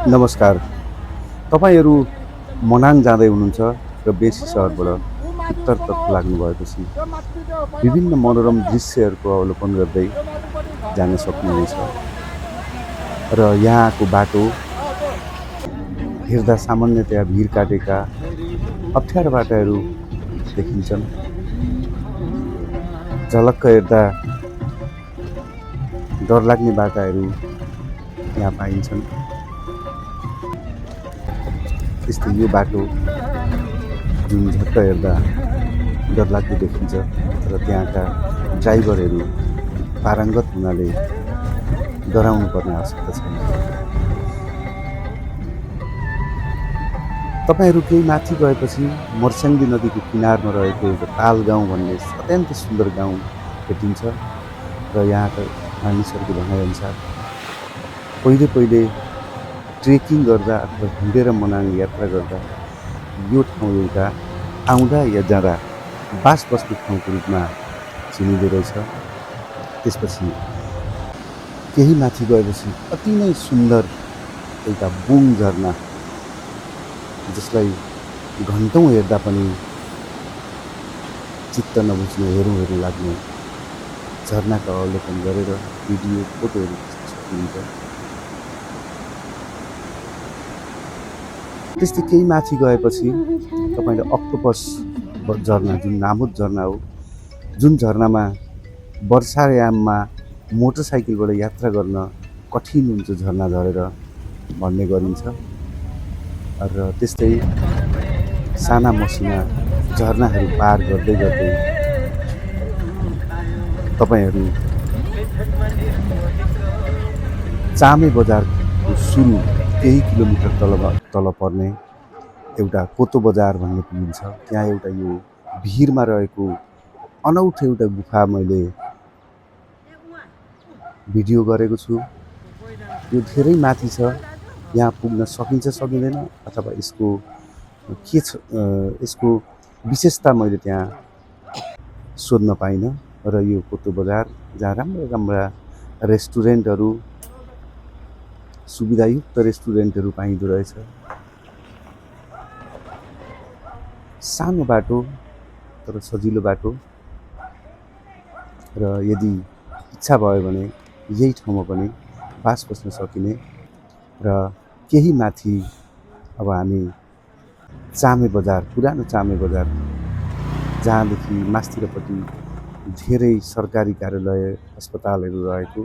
नमस्कार। तपाईहरू मनाङ जाँदै हुनुहुन्छ र बेसी सहरबाट उत्तरतर्फ लाग्नुभएपछि विभिन्न मनोरम दृश्यहरूको अवलोकन गर्दै जान सक्नुहुनेछ र यहाँको बाटो हेर्दा सामान्यतया भिर काटेका अप्ठ्यारा बाटाहरू देखिन्छन्। झलक्क हेर्दा डरलाग्ने बाटाहरू यहाँ पाइन्छन्। त्यस्तै यो बाटो जुन झट्ट हेर्दा डरलाग्दो देखिन्छ र त्यहाँका ड्राइभरहरू पारङ्गत हुनाले डराउनु पर्ने आवश्यकता छैन। तपाईहरू केही माथि गएपछि मर्स्याङ्गी नदीको किनारमा रहेको एउटा ताल गाउँ भन्ने अत्यन्त सुन्दर गाउँ भेटिन्छ र यहाँका मानिसहरूको भनाइअनुसार पहिले ट्रेकिङ गर्दा अथवा हिँडेर मनाङ यात्रा गर्दा यो ठाउँ एउटा आउँदा या जाँदा बास बस्ने ठाउँको रूपमा चिनिँदो रहेछ। त्यसपछि केही माथि गएपछि अति नै सुन्दर एउटा बुङ झरना, जसलाई घन्टौँ हेर्दा पनि चित्त नबुझ्ने हेरौँ लाग्ने झरनाको अवलोकन गरेर भिडियो फोटोहरू खिच्न सकिन्छ। त्यस्तै केही माथि गएपछि तपाईँले अक्टोपस झरना, जुन नामुद झरना हो, जुन झरनामा वर्षायाममा मोटरसाइकलबाट यात्रा गर्न कठिन हुन्छ झरना झरेर भन्ने गरिन्छ। र त्यस्तै साना मसिना झरनाहरू पार गर्दै तपाईँहरू चामे बजारको सुरु केही किलोमिटर तल पर्ने एउटा कोतो बजार भन्ने पुगिन्छ। त्यहाँ एउटा यो भिरमा रहेको अनौठो एउटा गुफा मैले भिडियो गरेको छु। यो धेरै माथि छ, यहाँ पुग्न सकिन्छ सकिँदैन अथवा यसको के छ, यसको विशेषता मैले त्यहाँ सोध्न पाइनँ। र यो कोतो बजार जहाँ राम्रा रेस्टुरेन्टहरू, सुविधायुक्त रेस्टुरेन्टहरू पाइँदो रहेछ। सानो बाटो तर सजिलो बाटो, र यदि इच्छा भयो भने यही ठाउँमा पनि बास बस्न सकिने। र केही माथि अब हामी चामे बजार, पुरानो चामे बजार, जहाँदेखि मास्तिरपट्टि धेरै सरकारी कार्यालय, अस्पतालहरू रहेको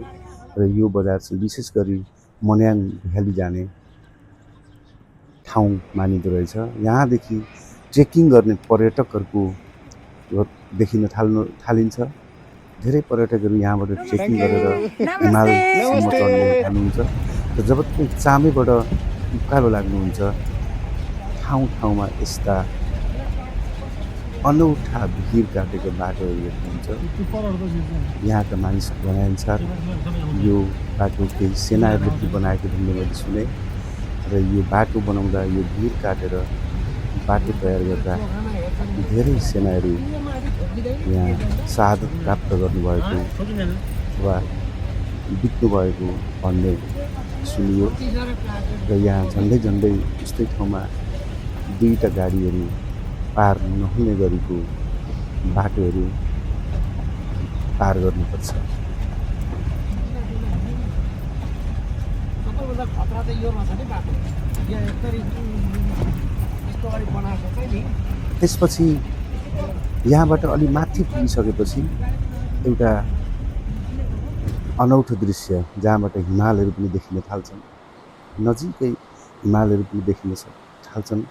र यो बजार चाहिँ विशेष गरी मनाङ भ्याली जाने ठाउँ मानिँदो रहेछ। यहाँदेखि ट्रेकिङ गर्ने पर्यटकहरूको देखिन थालिन्छ। धेरै पर्यटकहरू यहाँबाट ट्रेकिङ गरेर हिमालसम्म चढ्न थाल्नुहुन्छ। र जब तपाईँ चामेबाट उकालो लाग्नुहुन्छ, ठाउँमा यस्ता अनौठा भिर काटेको बाटोहरू भेट्नुहुन्छ। यहाँका मानिसहरू भनाइअनुसार यो बाटो केही सेनाहरूले बनाएको भन्ने मैले सुने। र यो बाटो बनाउँदा, यो भिर काटेर बाटो तयार गर्दा धेरै सेनाहरू यहाँ शहादत प्राप्त गर्नुभएको वा बित्नुभएको भन्ने सुनियो। र यहाँ झन्डै उस्तै ठाउँमा दुईटा गाडीहरू पार नहुने गरेको बाटोहरू पार गर्नुपर्छ। त्यसपछि यहाँबाट अलि माथि पुगिसकेपछि एउटा अनौठो दृश्य, जहाँबाट हिमालहरू पनि देखिन थाल्छन्, नजिकै हिमालहरू पनि देखिन थाल्छन्।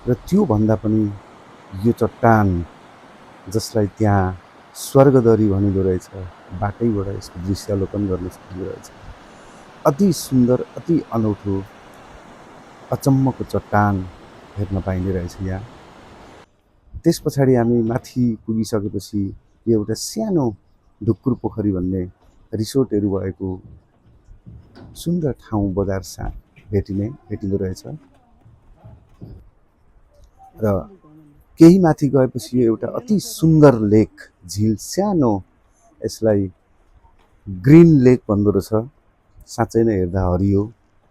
र त्योभन्दा पनि यो चट्टान, जसलाई त्यहाँ स्वर्गदरी भनिँदो रहेछ, बाटैबाट यसको दृश्यावलोकन गर्न सकिँदो रहेछ। अति सुन्दर, अति अनौठो, अचम्मको चट्टान हेर्न पाइने रहेछ यहाँ। त्यस पछाडि हामी माथि पुगिसकेपछि यो एउटा सानो ढुक्कुर पोखरी भन्ने रिसोर्टहरू भएको सुन्दर ठाउँ बजार भेटिँदो रहेछ। र केही माथि गएपछि यो एउटा अति सुन्दर लेक, झिल, सानो, यसलाई ग्रिन लेक भन्दो रहेछ। साँच्चै नै हेर्दा हरियो,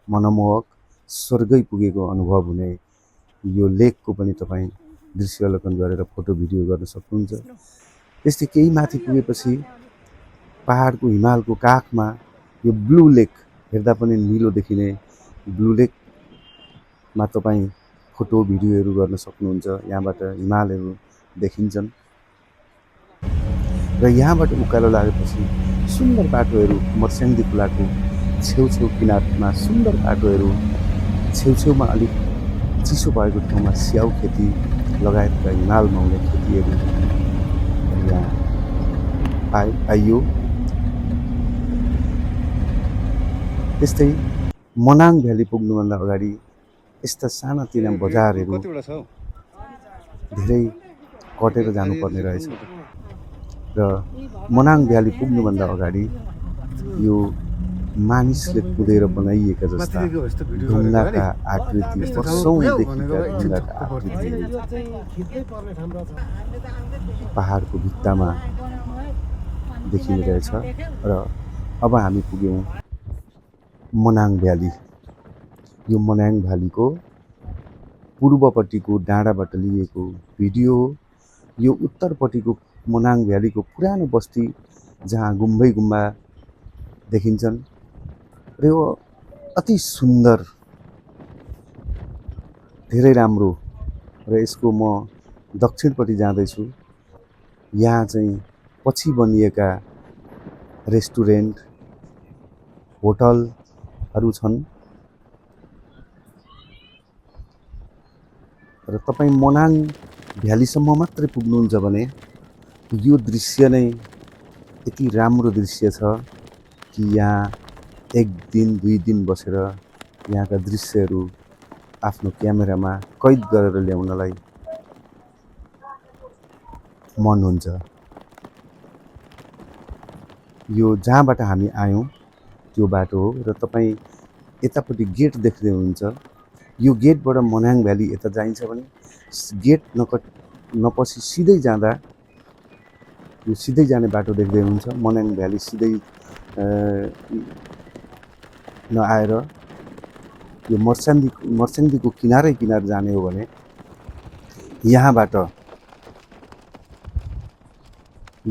मनमोहक, स्वर्गै पुगेको अनुभव हुने यो लेकको पनि तपाईँ दृश्यावलोकन गरेर फोटो भिडियो गर्न सक्नुहुन्छ। त्यस्तै केही माथि पुगेपछि पहाडको हिमालको काखमा यो ब्लू लेक हेर्दा पनि निलो देखिने ब्लू लेकमा तपाईँ फोटो भिडियोहरू गर्न सक्नुहुन्छ। यहाँबाट हिमालहरू देखिन्छन् र यहाँबाट उकालो लागेपछि सुन्दर बाटोहरू मर्स्याङ्दी खोलाको छेउछेउ किनारमा सुन्दर बाटोहरू छेउछेउमा अलिक चिसो भएको ठाउँमा स्याउ खेती लगायतका हिमालमा हुने खेतीहरू यहाँ पाइयो। त्यस्तै मनाङ भ्याली पुग्नुभन्दा अगाडि यस्ता सानातिना बजारहरू धेरै कटेर जानुपर्ने रहेछ र मनाङ भ्याली पुग्नुभन्दा अगाडि यो मानिसले कुदेर बनाइएका जस्ता ढुङ्गाका आकृति वर्षौँदेखिका ढुङ्गाका आकृतिहरू पहाडको भित्तामा देखिने रहेछ र अब हामी पुग्यौँ मनाङ भ्याली। यो मनाङ भ्यालीको पूर्वपट्टिको डाँडाबाट लिएको भिडियो हो। यो उत्तरपट्टिको मनाङ भ्यालीको पुरानो बस्ती जहाँ गुम्बै गुम्बा देखिन्छन् र यो अति सुन्दर धेरै राम्रो र यसको म दक्षिणपट्टि जाँदैछु। यहाँ चाहिँ पछि बनिएका रेस्टुरेन्ट होटलहरू छन् र तपाईँ मनाङ भ्यालीसम्म मात्रै पुग्नुहुन्छ भने यो दृश्य नै यति राम्रो दृश्य छ कि यहाँ एक दिन दुई दिन बसेर यहाँका दृश्यहरू आफ्नो क्यामेरामा कैद गरेर ल्याउनलाई मन हुन्छ। यो जहाँबाट हामी आयौँ त्यो बाटो हो र तपाईँ यतापट्टि गेट देख्दै हुनुहुन्छ। यो गेटबाट मनाङ भ्याली यता जाइन्छ भने गेट नपसी सिधै जाँदा यो सिधै जाने बाटो देख्दै हुनुहुन्छ। मनाङ भ्याली सिधै नआएर यो मर्स्याङ्दीको किनारै किनार जाने हो भने यहाँबाट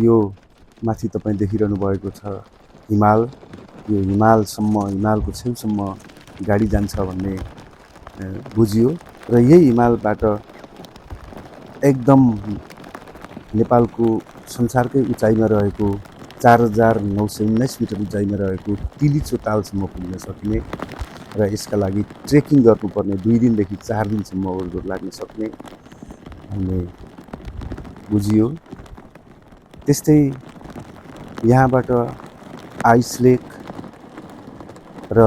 यो माथि तपाईँ देखिरहनु भएको छ हिमाल। यो हिमालसम्म हिमालको छेउसम्म गाडी जान्छ भन्ने बुझियो र यही हिमालबाट एकदम नेपालको संसारकै उचाइमा रहेको 4919 मिटर उचाइमा रहेको तिलिचो तालसम्म पुग्न सकिने र यसका लागि ट्रेकिङ गर्नुपर्ने 2 दिनदेखि 4 दिनसम्म ओहोरदोहोर लाग्न सक्ने भन्ने बुझियो। त्यस्तै यहाँबाट आइस लेक र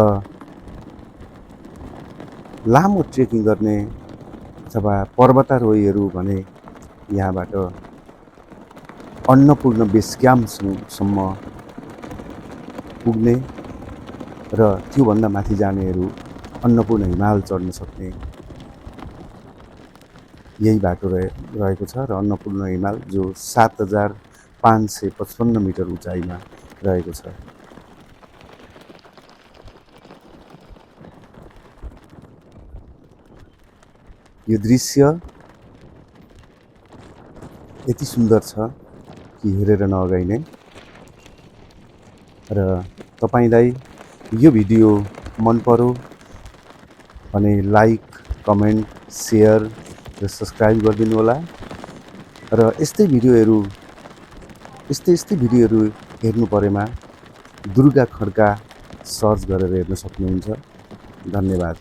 लामो ट्रेकिङ गर्ने अथवा पर्वतारोहीहरू भने यहाँबाट अन्नपूर्ण बेस क्याम्पसम्म पुग्ने र त्योभन्दा माथि जानेहरू अन्नपूर्ण हिमाल चढ्न सक्ने यही बाटो रहेको छ र अन्नपूर्ण हिमाल जो 7555 मिटर उचाइमा रहेको छ। यो दृश्य यति सुन्दर छ कि हेरेर नअगाइने र तपाईलाई यो भिडियो मन पर्यो भने लाइक, कमेन्ट, शेयर र सब्स्क्राइब गरिदिनु होला र यस्तै भिडियोहरू हेर्नु परेमा दुर्गा खड्का सर्च गरेर हेर्न सक्नुहुन्छ। धन्यवाद।